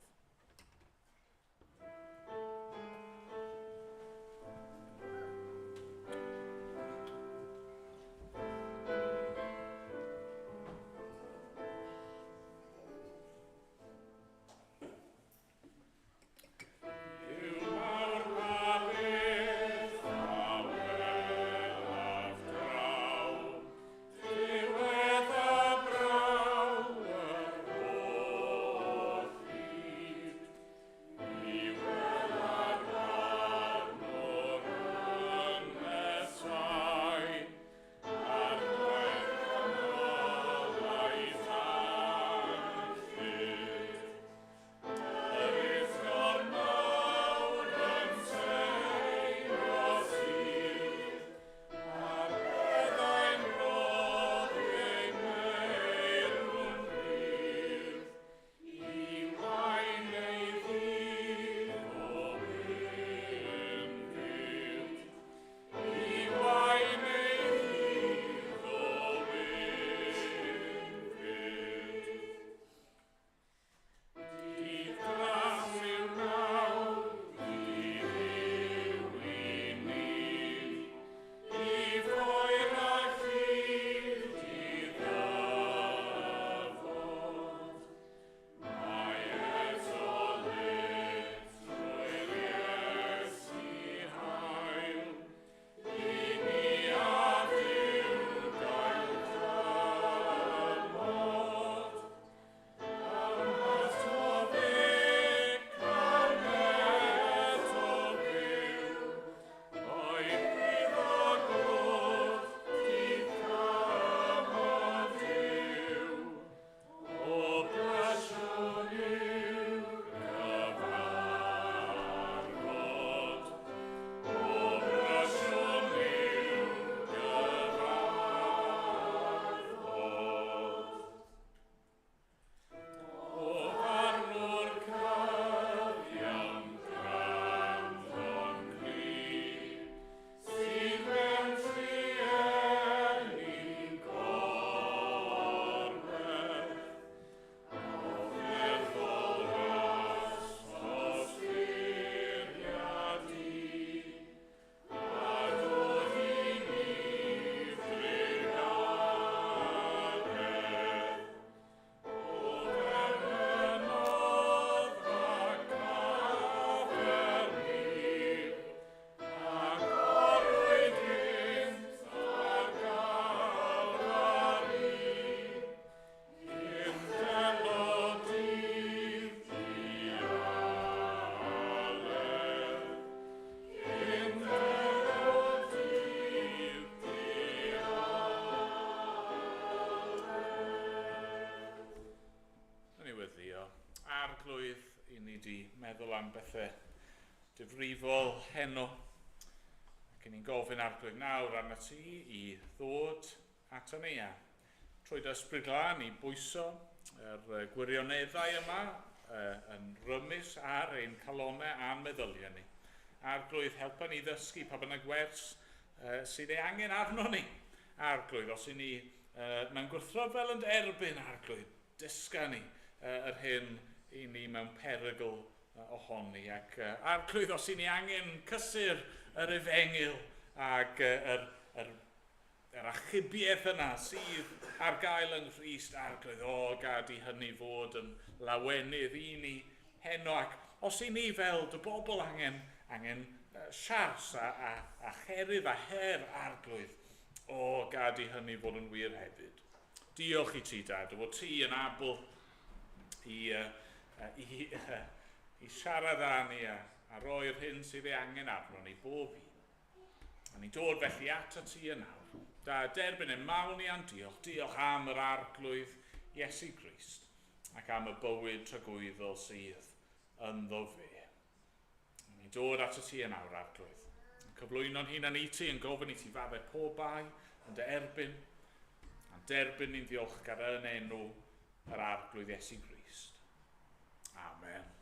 am bethau difrifol heno. Ac ni'n gofyn Arglwydd nawr arna ti i ddod ato ni a trwy dy ysbryd glân i bwyso yr gwirioneddau yma yn rymus ar ein calonau a'n meddyliau ni. Arglwydd, helpa ni ddysgu pa bynnag wers sydd ei angen arno ni. Arglwydd, os i ni mewn gwrthryfel yn erbyn, Arglwydd, dysga ni yr hyn i ni mewn perygl ohoni. Ac Arglwydd, os i ni angen cysur yr efengyl ac yr, yr, yr achubiaeth yna sydd ar gael yng Nghrist, Arglwydd, o, gad i hynny fod yn lawenydd i ni heno. Ac os i ni fel dy bobl angen, angen siars a, a, a cherydd a her, Arglwydd, o, gad i hynny fod yn wir hefyd. Diolch i ti, Dad, fod ti yn abl i, uh, i, uh, i siarad â ni a, a roi'r hyn sydd ei angen arno ni bob un. A ni'n dod felly at y ti yn awr. Da, derbyn ein mawl ni a'n diolch. Diolch am yr arglwydd Iesu Grist ac am y bywyd tragwyddol sydd ynddo fe. Ni'n dod at y ti yn awr, arglwydd. Yn cyflwyno'n hunan i ti, yn gofyn i ti faddau pob bai yn dy erbyn, a'n derbyn ni'n ddiolchgar yn enw yr arglwydd Iesu Grist. Amen.